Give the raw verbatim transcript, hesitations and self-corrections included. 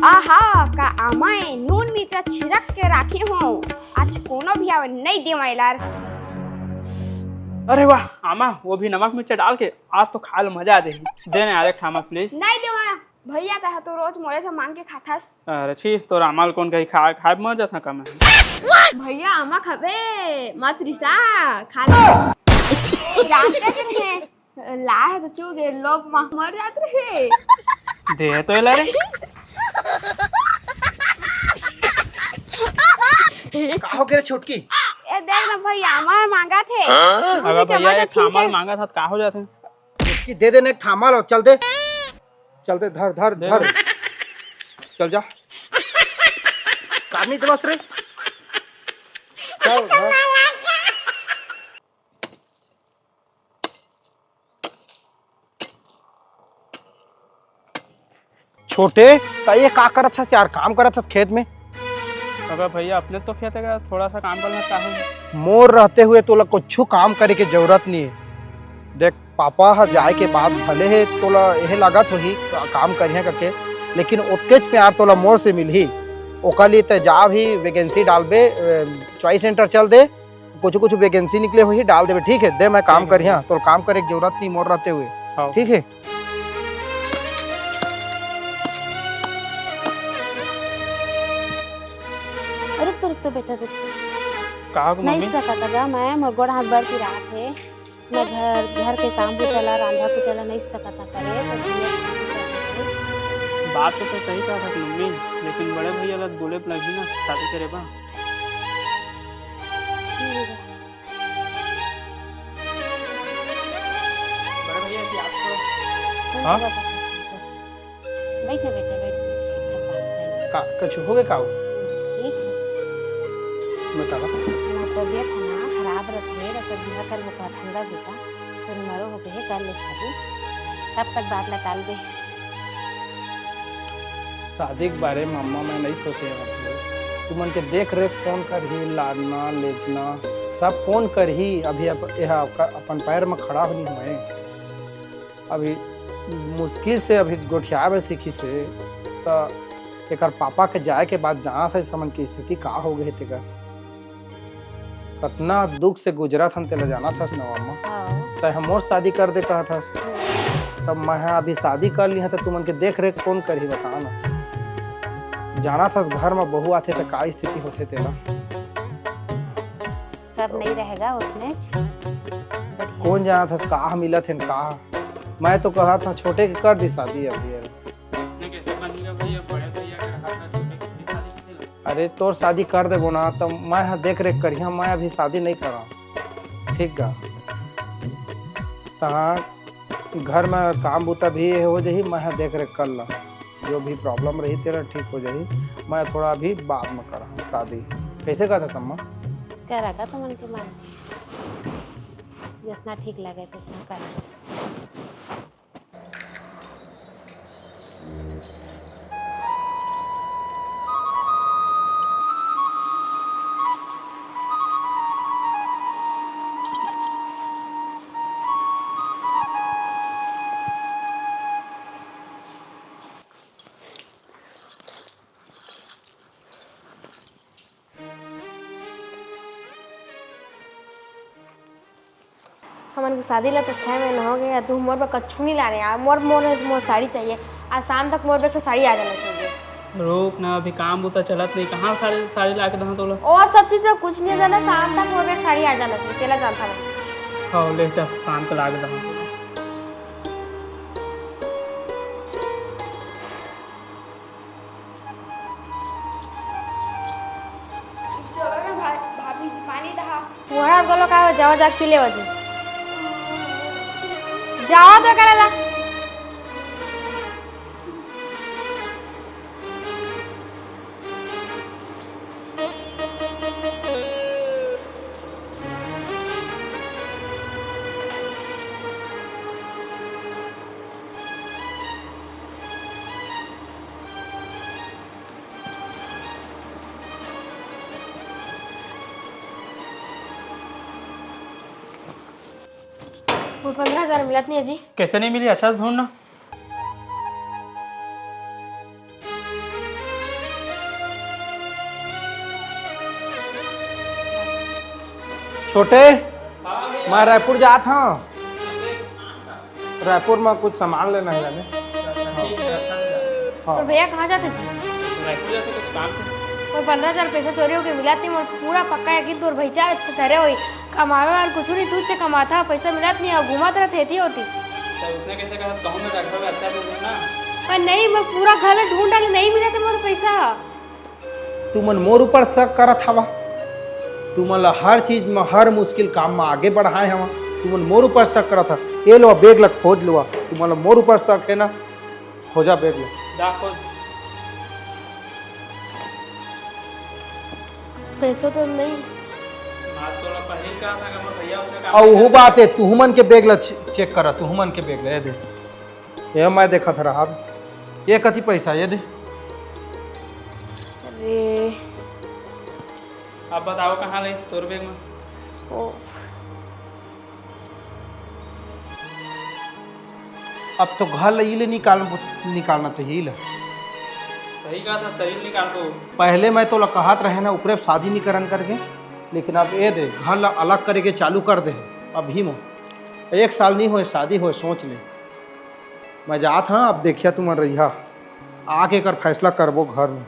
आहा, का आमा ए नून मिर्चा छिड़क के राखे हों, आज कोनो भी आवे नहीं देवं एला। अरे वाह, आमा, वो भी नमक मिर्चा डाल के, आज तो खाए ल मजा आ जाही। दे ना यार एक ठा आमा, please। नहीं देवं भैया, तैं तो रोज मोरे से मांग के खाथस। अरे छी, तोर आमा ल कोन कही, खा खाए मर जाथा का मैं? भैया, आमा खाबे, मत रिसा, खा ले। जानते नहीं है, लाए तो चूगे लोभ म मर जात रहे। दे तो एला रे। का हो गे रे छोटकी? ए देख ना भैया, आमा मांगथे। अगर भैया एक आमा मांगथे, का हो जाथे? छोटकी, दे दे ना एक ठा आमा ल, चल दे, चल दे, धर धर दे धर। चल जा। कामी तो बस रे। चल धर। छोटे, त ये का करत हस यार? काम करत हस खेत में? अबे भैया, अपने तो खेत हे, थोड़ा सा काम करना चाहूँ। मोर रहते हुए तोला कुछ काम करे के जरूरत नहीं है। देख, पापा ह जाए के बाद भले हे तोला यह लागत होही का-, काम करिया करके, लेकिन ओतकेच प्यार तोला मोर से मिलही। ओकर लिए तैं जा भी vacancy डालबे, अ, choice center चल दे, कुछ कुछ vacancy निकले होही, डाल देबे, ठीक है? दे, मैं काम ठीक है। करिया, तोर काम करे के जरूरत नहीं मोर रहते हुए, हाँ। ठीक है? रुक तो, रुक तो बेटा, रुक तो। का हो नहीं मम्मी? सकत गा मैं, मोर गोड़ हाथ बर पिरात हे। मैं घर, घर के काम बुता ला, रांधा कुटा ला नहीं सकत हा करे, तो भैया शादी कर देथे। बात तो तैं सही कहत हस मम्मी, लेकिन बड़े भैया ला बोले लगही ना शादी करे बर। ठीक है। बड़े भैया की याद करो। हाँ? बैठे, बैठे, बैठे, बैठे, बैठे। का, कुछ हो गया का हो? ठीक है। बतावा। हमार तबीयत है ना खराब रखे, डॉक्टर जी का कल वो ठंडा जूता, फिर मरो हो गए, कर ले शादी, तब तक बात ला टाल दे। शादी के बारे में अम्मा मैं नहीं सोचे हूँ। तुमन के देख रेख कौन करही, लादना, लेजना, सब कौन करही? अभी अप-, यह अपन पैर में खड़ा नहीं हुए। अभी मुश्किल से अभी गोठियावे सीखिस हे, त एकर पापा के जाए के बाद जानत हस हमन के स्थिति का हो गए तेकर। कतना दुख से गुजरत हन तेला जानत हस नवा म। हाँ। तैं ह मोर शादी कर दे कहत हस। हम्म। तब मैं ह अभी शादी कर ली हूँ, त तुमन के देख रेख कौन करही, बता ना। जानत हस घर म बहू आथे त का स्थिति होथे तेला। सब नहीं रहेगा उसने। बढ़िया। कौन जानत हस का मिलत हे न का। मैं तो कहत हूँ छोटे के कर दी शादी अभी। नहीं, कैसे बनेगा भैया, बड़े भैया के रहा था, छोटे की शादी नहीं होगा। अरे तोर शादी कर देबो ना, तो मैं ह देख रेख करिहा, मैं अभी शादी नहीं करा। ठीक गा? तहाँ घर में काम बूता भी हो जाही, मैं ह देख रेख कर ला। जो भी problem रही तेरा ठीक हो जाही। मैं थोड़ा अभी बाद में करा शादी। कैसे कहत हस अम्मा? करा का तुमन के मन, जैसना ठीक लगे तैसना करा। हमन के शादी ला तो छह महीना हो गए, तू मोर बर कछु नहीं लाने यार। मोर, मोर, मोर साड़ी चाहिए। आज शाम तक मोर बर तो साड़ी आ जाना चाहिए। रुक ना, अभी काम बुता चलत नहीं, कहाँ साड़ी, साड़ी ला के दहा तोला? और सब चीज में कुछ नहीं जाना, शाम तक मोर बर साड़ी आ जाना चाहिए, तेला जानता मैं। हाँ, ले चल, शाम के ला के दहा तोला। चलो ना भा-, भाभी जी, पानी दहा। वहाँ बोलो का हो, जाओ, जाके पी ले जी। जाओ तो करे ला। वो पंद्रह हजार मिलत नहीं है जी। कैसे नहीं मिली? अच्छा से ढूंढ ना। छोटे, मैं रायपुर जात हूँ। रायपुर में कुछ सामान लेना है जाने। हाँ। तो भैया कहाँ जाते जी? रायपुर जाते कुछ काम से। कोई पंद्रह हजार पैसा चोरी होके मिला थी, मोर पूरा पक्का यकीन तोर भैया अच्छा धरे होई। कमावे वाला कुछ नहीं, तू से कमाता, पैसा मिला नहीं, अब घुमात रहते हेती होती। तो उसने कैसे कहा, कहूँ मैं रखा हुआ अच्छा से ना। पर नहीं, मैं पूरा घर में ढूंढ डाली, नहीं मिला था मोर पैसा। तुमन मोर ऊपर शक करत हवा। तुमन ला हर चीज में, हर मुश्किल काम में आगे बढ़ाए हवा। तुमन मोर ऊपर शक करत हवा। ये लो, बैग ला खोज लो। तुमन ला मोर ऊपर शक है ना, खोजा बैग ला। जा खोज। पैसा तो नहीं। आज तो पहले ही कहा था कि मोर भैया उसने काम और वो बात है, तुहमन के बैग ला चेक करा, तुहमन के बैग ला, ये दे। ये मैं देखत रहा। ये कति पैसा, ये दे। अरे अब बताओ कहाँ रहीस तोर बैग में? ओ अब तो घर ले, ले निकाल, निकालना चाहिए ले। सही कहा था, शरीर निकाल दो। पहले मैं तोला कहत रहे ना, ऊपरे शादी नहीं करन करके, लेकिन अब ये दे, घर ला अलग करे के चालू कर दे। अभी मो एक साल नहीं होए शादी होए, सोच ले। मैं जात हाँ, अब देखिया तुमन रहिया, आके एकर फैसला करबो घर में।